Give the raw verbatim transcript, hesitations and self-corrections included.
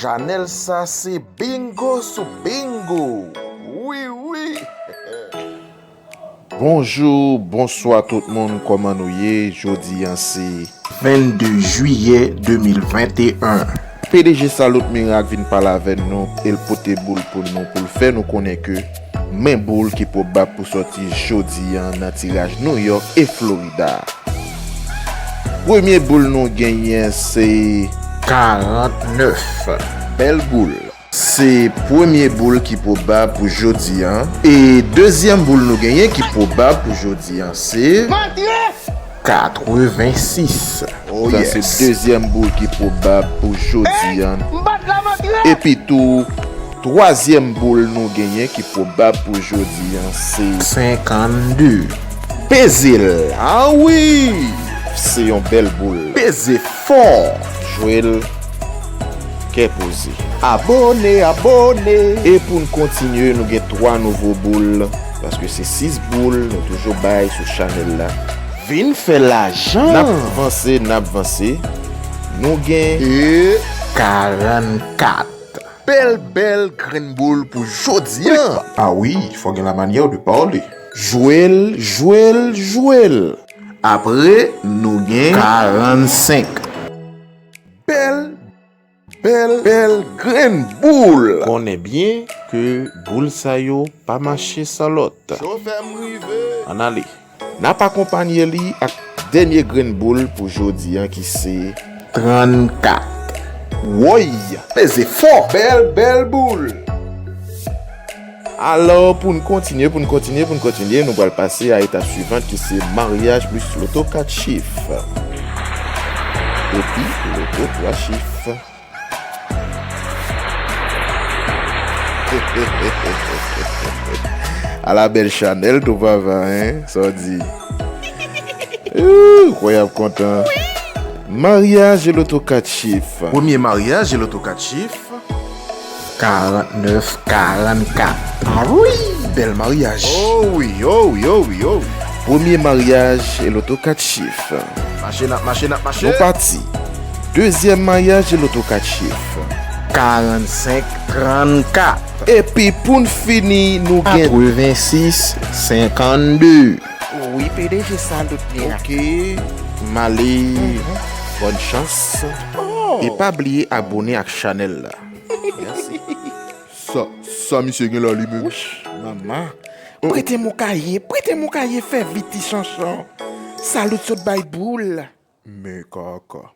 Chanèl sa se bingo sou bingo. Wi, wi. Bonjou, bonswa tout moun, kòman nou ye? Jodi a se vennde jiyè de mil venteyen. P D G Salut Miracle vin pale avè nou, e l pote boul pou nou, pou l fè nou konnen ke men boul ki pwobab pou sòti jodi a nan tiraj New York e Florida. Premye boul nou genyen se karannèf. Bèl boul. Se premye boul ki pwobab pou jodi a. E dezyèm boul nou genyen ki pwobab pou jodi a se katrevensis. Oh, sa se yes. Dezyèm boul ki pwobab pou jodi a. Epi tou, twazyèm boul nou genyen ki pwobab pou jodi a se senkannde. Peze l. Ah wi! Se yon bèl boul. Peze fò. Jwe l kè poze. Abòne, abòne. E pou n kontinye, nou gen twa nouvo boul, paske se sis boul nou toujou bay sou chanèl la. Vin fè lajan. N ap vanse, n ap vanse. Nou gen e karannkat. Bèl, bèl grenn boul pou jodi a. Ah wi, fò gen la manyè de pale. Jwe l, jwe l, jwe l. Apre, nou gen karannsenk. Bèl, bèl, bèl grenn boul. Konnen byen ke boul sa yo pa mache san lòt. Chofè m rive. Ann ale. N ap akonpanye li ak dènye grenn boul pou jodi a ki se trannkat. Woy! Peze fò! Bèl, bèl boul! Alò, pou n kontinye, pou n kontinye, pou n kontinye, nou pral pase a etap swivan ki se maryaj plis loto kat chif. Epi loto twa chif. Ala bèl chanèl tou papa, hein? Sa w di? Ooh, kwè y ap kontan. Maryaj e loto kat chif. Premye maryaj e loto kat chif. Karannèf, karannkat. Ah wi! Bèl maryaj. Oh wi, oh wi, oh wi, oh wi. Premye maryaj e loto kat chif. Mache, n ap mache, n ap mache. Nou pati. Dezyèm maryaj e loto kat chif. Karannsenk, trannkat. Epi pou n fini, nou gen katrevensis, senkannde. Wi, P D G Salut Miracle. Ok, m ale. Mhm. Bòn chans. Oh. E pa bliye abòne ak chanèl la. Mèsi. Sa, sa misye gen la li menm? Wouch, mama. Oh. Prete m yon kaye, prete m yon kaye, fè vit ti chanchon. Salut sot bay boul. Men kaka.